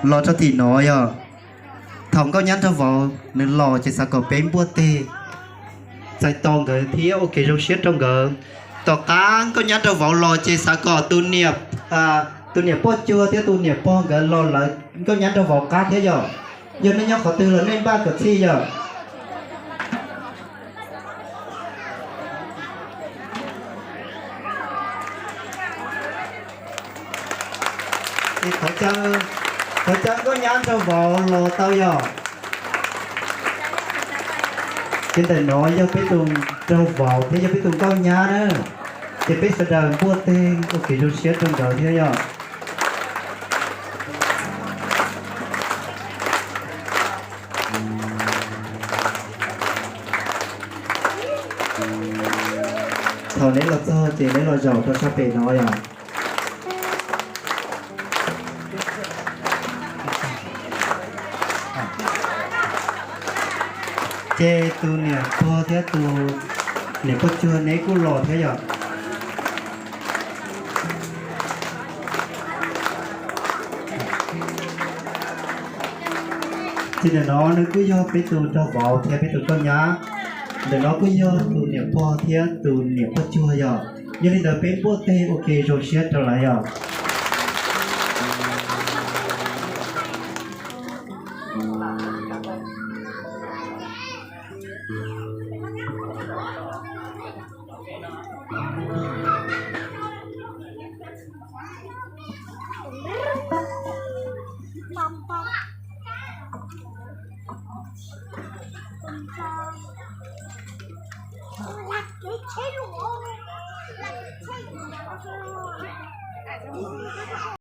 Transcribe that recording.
Los rau tim no yog, thaum nkauj nyab nraug vauv nws los ces xav kom peb npuaj teg txais tos nkawd thiab ua kev zoo siab rau nkawd. Tom qab nkauj nyab nraug vauv los ces xav kom tus niam, tus niam poj cuag thiab tus niam pog nkawd los lawv nkauj nyab nraug vauv qab thiab yom. Yog nej nyob qhov twg los nej npaj kom txhij yom. Thov caw nkauj nyab nraug vauv los tau yom. Ces ntawm no yog peb tus nraug vauv thiab yog peb tus nkauj nyab na. Ces peb sawv daws npuaj teg ua kev zoo siab rau nkawd thiab yom. Thaum neb los txog ces neb los zaum rau sab pem no yom. Ces tus niam pog thiab tus niam poj cuag neb kuj los thiab yom. Ces ntawm no nws kuj yog peb tus nraug vauv thiab peb tus nkauj nyab. Ntawm no kuj yog tus niam pog thiab tus niam poj cuag yom. Yog li ntawd peb npuaj teg ua ke zoo siab rau lawv yom.